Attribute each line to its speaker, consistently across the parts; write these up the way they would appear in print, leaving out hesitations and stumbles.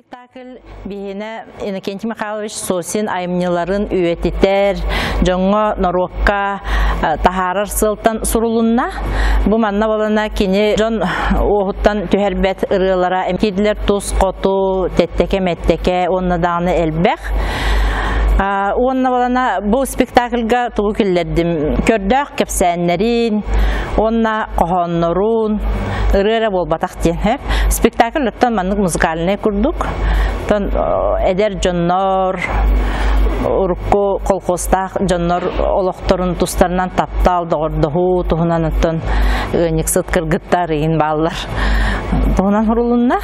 Speaker 1: спектакль биһиэнэ Иннокентий Михайлович Сосин айымньыларын үйэтитэр, дьоҥҥо, норуокка таһаарар сыалтан сурулунна. Бу манна болана кини дьон уоһуттан түһэрбэт ырыалара киирдилэр тус хоту, тэттэкэ-мэттекэ уонна даҕаны элбэх. Уонна болана бу спектакльга тугу киллэрдим? Көрдөөх кэпсээннэрин уонна хоһооннорун ырыа эрэ буолбатах диэн. Спектакль оттон маннык музыкальный курдук. Оттон эдэр дьоннор, урукку колхозтаах дьоннор олохторун тустарынан таптал, доҕордоһуу туһунан оттон ыанньыксыт кыргыттар ыйын бааллар. Туһунан сурулунна.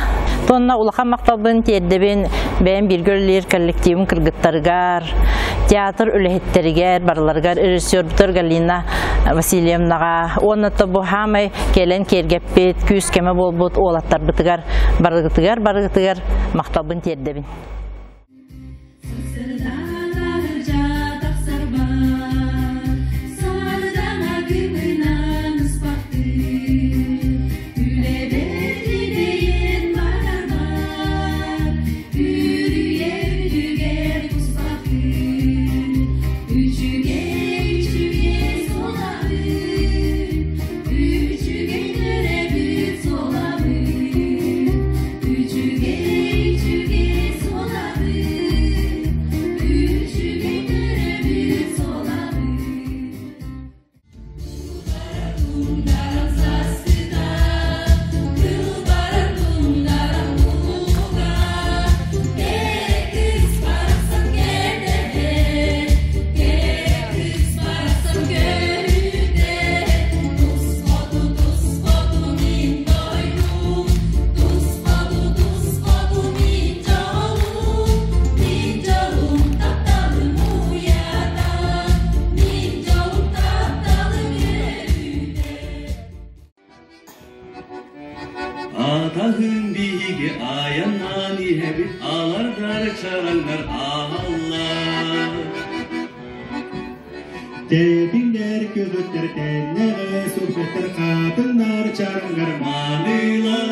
Speaker 1: Тонна улахан махталбын тиэрдэбин бэйэм бииргэ үлэлиир коллективым кыргыттарыгар, театр үлэһиттэригэр, барыларыгар режиссербутар Галина Васильевнаҕа уонна то бу хаамай кэлэн киэргэппит, күүс-көмө буолбут уолаттарбытыгар барыгытыгар барыгытыгар махталбын тиэрдэбин.
Speaker 2: Атаһын биһиги айаннаан иһэбит, алардар чараҥнар ааһаллар.
Speaker 3: Тэтиҥнэр көбүттэр тэннэҕэ сүрбэттэр хатыҥнар чараҥнар
Speaker 2: маанылар.